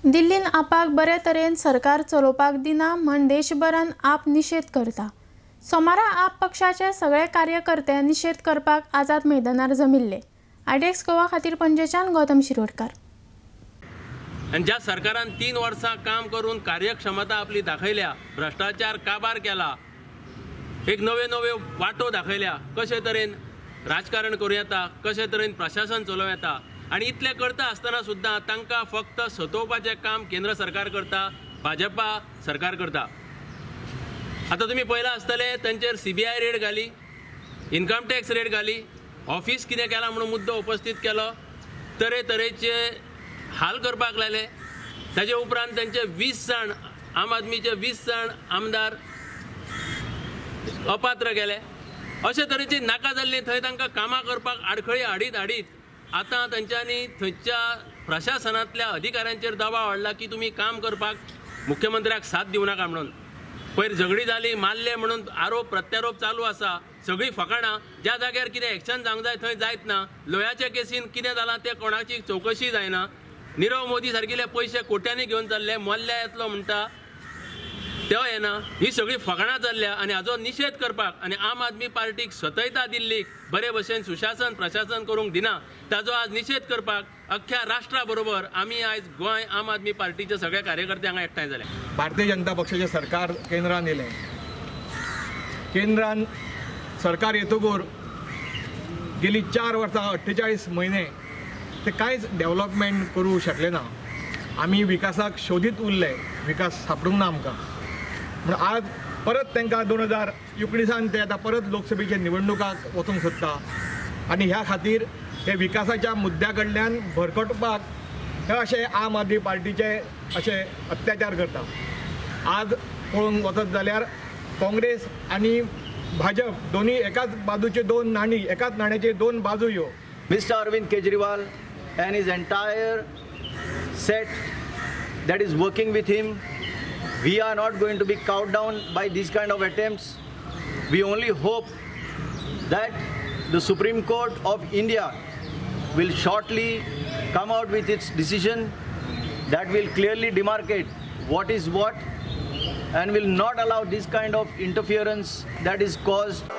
दिल्लीन आपाक बरे तरेन सरकार चलोवपाक दिना म्हण देशभरान आप निशेध करता. सोमारा आप पक्षाचे सगळे कार्यकर्ते निशेध करपाक आझाद मैदानार जमिल्ले. आयडेक्स गोवा खातीर पणजेच्यान गौतम शिरोडकार. आनी ज्या सरकारान 3 वर्सां काम करून कार्यक्षमता आपली दाखयल्या, भ्रष्टाचार काबार केला, एक नव्यो नव्यो वाटो दाखयल्या कशे तरेन राजकारण करूं येता, कशे तरेन प्रशासन चलोवं येता, आनी इतलें करता आसतना सुद्दां तांकां फक्त सतोवपाचें काम केंद्र सरकार करता, भाजपा सरकार करता. आतां तुमी पळयलां आसतलें तांचेर CBI red घाली, इन्कम टॅक्स रेड घाली, ऑफिस कितें केलां म्हणून मुद्दो उपस्थीत केलो, तरेतरेचे हाल करपाक लायले. ताजे उपरांत तांचे 20 जाण आम आदमीचे 20 जाण आमदार अपात्र गेले. अशे तरेची नाका जाल्ली थंय तांकां कामां करपाक आडखळी हाडीत हाडीत आतां तांच्यांनी थंयच्या प्रशासनांतल्या अधिकाऱ्यांचेर दबाव हाडला की तुमी काम करपाक मुख्यमंत्र्याक साथ दिवं नाका म्हणून. पयर झगडी जाली, मारले म्हणून आरोप प्रत्यारोप चालू आसा, सगळीं फकाणां. ज्या जाग्यार कितें एक्शन जावंक जाय थंय जायत ना. लोयाच्या केसीन कितें जालां तें कोणाची चवकशी जायना. निरव मोदी सारकिले पयशे कोट्यांनी घेवन चल्ले, मल्ल्या येतलो म्हणटा तो येना. ही सगळी फकाणां चल्ल्या आनी हाजो निशेध करपाक आनी आम आदमी पार्टीक सतयता दिल्लीक बरे भशेन सुशासन प्रशासन करूंक दिना ताजो आज निशेध करपाक अख्ख्या राष्ट्रा बरोबर आमी आयज गोंय आम आदमी पार्टीचे सगळे कार्यकर्ते हांगा एकठांय जाले. भारतीय जनता पक्षाचें सरकार केंद्रान येयलें. केंद्रान सरकार येतकूर गेली 4 वर्सां 48 म्हयने ते कांयच डेव्हलपमेंट करूंक शकले ना. आमी विकासाक शोधीत उरले, विकास सापडूंक ना आमकां. म्हण आज परत तांकां 2019 ते आतां परत लोकसभेच्या निवडणुकाक वचूंक सोदता आनी ह्या खातीर हे विकासाच्या मुद्द्या कडल्यान भरकटपाक हे अशे आम आदमी पार्टीचे अशे अत्याचार करता. आज पळोवंक वचत जाल्यार काँग्रेस आनी भाजप दोनी एकाच बाजूचे 2 नाणी, एकाच नाण्याचे 2 बाजू ह्यो. Mister Arvind Kejriwal and his entire set that is working with him, we are not going to be cowed down by these kind of attempts. We only hope that the Supreme Court of India will shortly come out with its decision that will clearly demarcate what is what and will not allow this kind of interference that is caused.